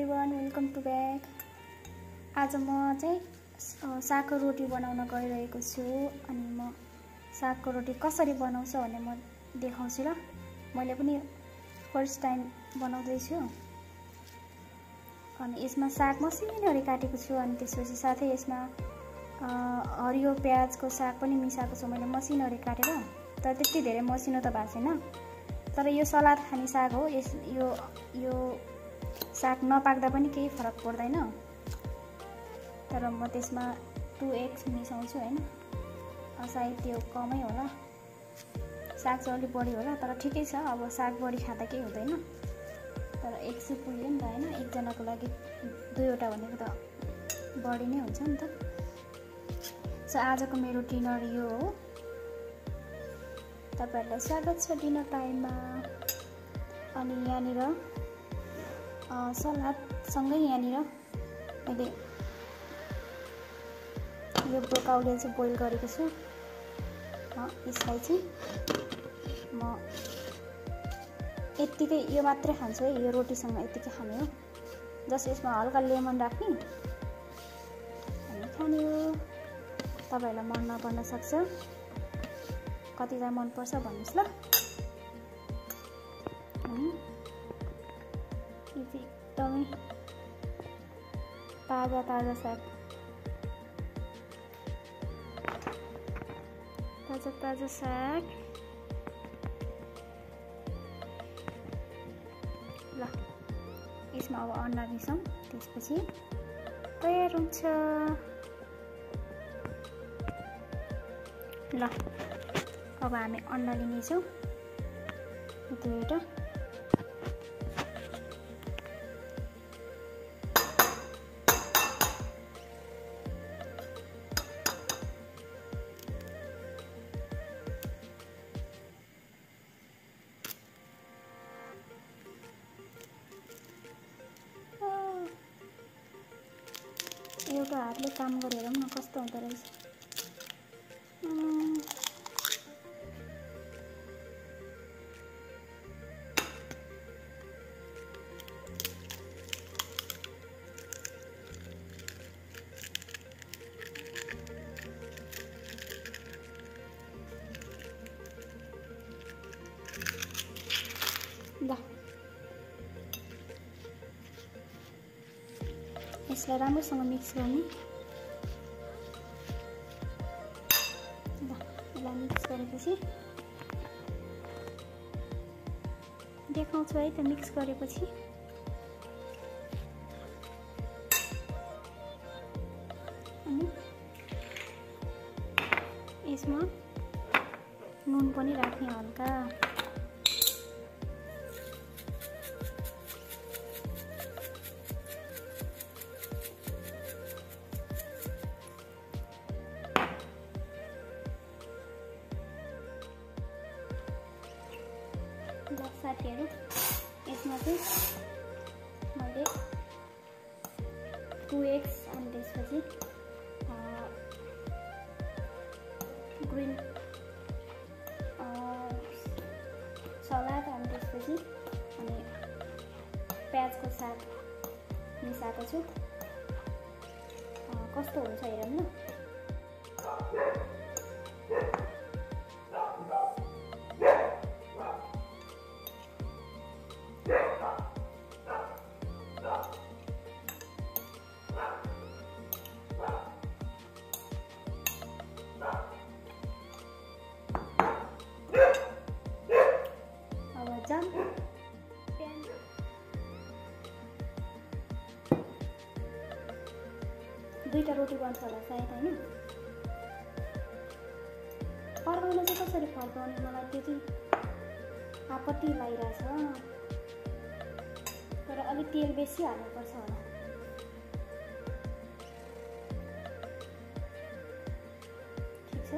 Everyone, welcome to back. आज म चाहिँ सागको रोटी बनाउन गइरहेको छु। अनि म सागको रोटी कसरी बनाउँछ भने म देखाउँछु ल। मैले पनि फर्स्ट टाइम बनाउँदैछु। अनि यसमा साग मसिनोरी काटेको छु। अनि त्यसपछि साथै यसमा हरियो प्याजको साग पनि मिसाएको छु मैले मसिनोरी काटेर। तर त्यति धेरै मसिनो त भएको छैन, तर यो सलाद खाने साग हो। यो साग नपाक्दा पनि केही फरक पर्दैन। तर म त्यसमा 2x मिसाउँछु हैन। सायद त्यो कमै होला, साग चाहिँ अलि बढी होला, तर ठिकै छ। अब साग बढी खाँदा केही हुँदैन, तर 1 चाहिँ पुग्यो नि त हैन। एकजनाको लागि 2वटा भनेको त बढी नै हुन्छ नि त। सो आजको मेरो डिनर यो हो। तपाईहरुलाई स्वागत छ डिनर टाइममा। अनि यहाँनिर सलाद सँगै यहाँनिर मैले यो ब्रोकाउली चाहिँ बोइल गरेको छु। यसलाई चाहिँ म यतिकै यो मात्रै खान्छु है। यो रोटीसँग यतिकै खाने हो। जस्ट यसमा हल्का लेमन राख्ने अनि खाने हो। तपाईहरुलाई मन नपर्न सक्छ, कतिलाई मन पर्छ भन्नुस् ल। अनि यो चाहिँ एकदमै ताजा साग, ताजा साग। ल यसमा अब अन्डा मिसाउँ, त्यसपछि तयार हुन्छ। ल अब हामी अन्डा लिनेछौँ 2वटा। एउटा हातले काम गरेर न कस्तो हुँदो रहेछ। ल यसलाई राम्रोसँग मिक्स गर्ने। ल यसलाई मिक्स गरेपछि देखाउँछु है त। मिक्स गरेपछि अनि यसमा नुन पनि राख्ने हल्का। साथीहरु यसमा चाहिँ मैले 2x अनि त्यसपछि ग्रीन सलाद अनि त्यसपछि अनि प्याजको साग मिसाएको छु। कस्तो हुन्छ हेरौँ न। अब 2टा रोटी बन्छ होला सायद हैन। फर्काउन चाहिँ कसरी फर्काउने मलाई त्यो चाहिँ आपत्ति लागिरहेछ। तर अलि तेल बेसी हाल्नुपर्छ होला। ठिक छ।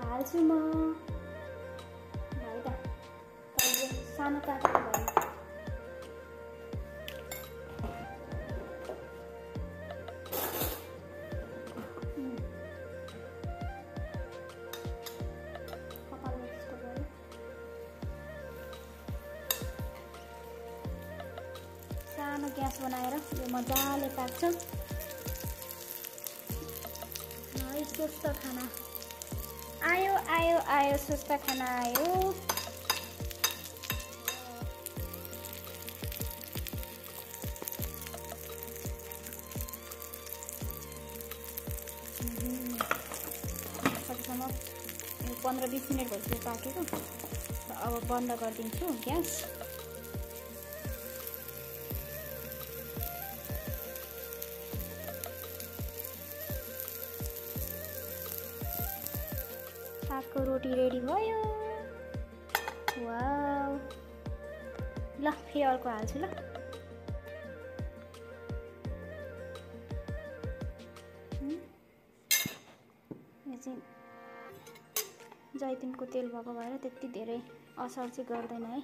हाल्छु म। सानो काटेको भयो। सानो ग्यास बनाएर यो मजाले पाक्छ। है स्वस्थ खाना आयो आयो आयो, स्वस्थ खाना आयो। सकेसम्म 15-20 मिनट भइसक्यो पाकेको। अब बन्द गरिदिन्छु ग्यास। सागको रोटी रेडी भयो। वाउ, ल फेरि अर्को हाल्छु ल। यो चाहिँ जैतुनको तेल भएको भएर त्यति धेरै असर चाहिँ गर्दैन है।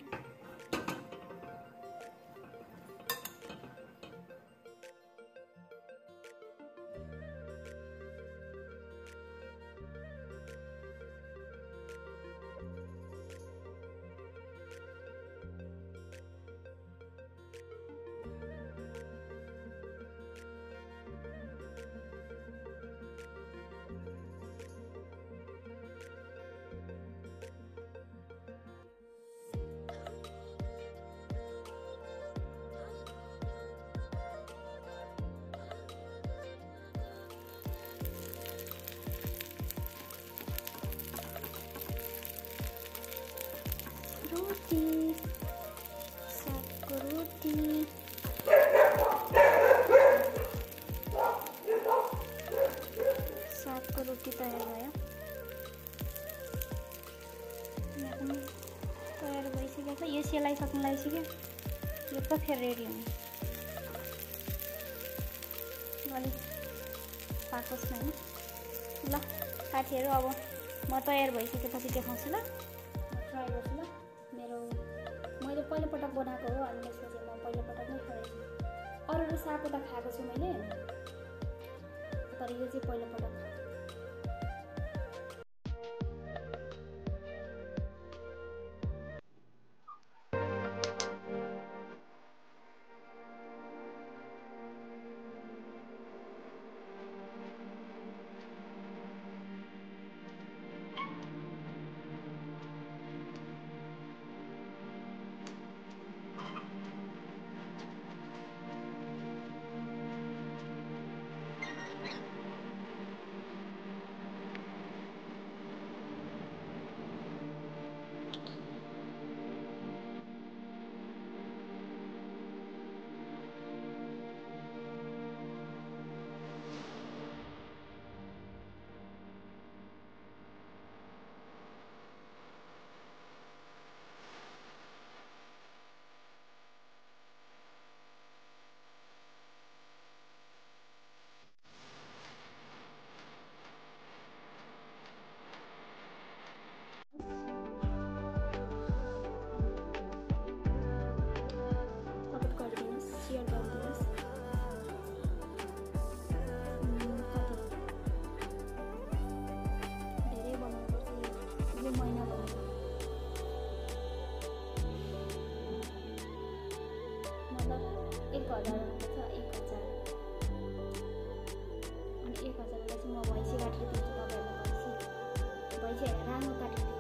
रोटी, सागको रोटी। सागको रोटी तयार भयो। यहाँ पनि तयार भइसकेको छ। यो सेलाइसक्नु लागिसक्यो। यो त फेरि रेडी हुने। अलिक पाकोस् न होइन। ल साथीहरू, अब म तयार भइसकेपछि देखाउँछु ल। ट्राई गर्छु ल। मैले पहिलोपटक बनाएको हो अनि त्यसपछि म पहिलोपटक नै खाएछु। अरू सागको त खाएको छु मैले, तर यो चाहिँ पहिलोपटक। अनि 1000 चाहिँ म भैँसी काटेर दिन्छु तपाईहरुलाई। भैँसी रानो काटेर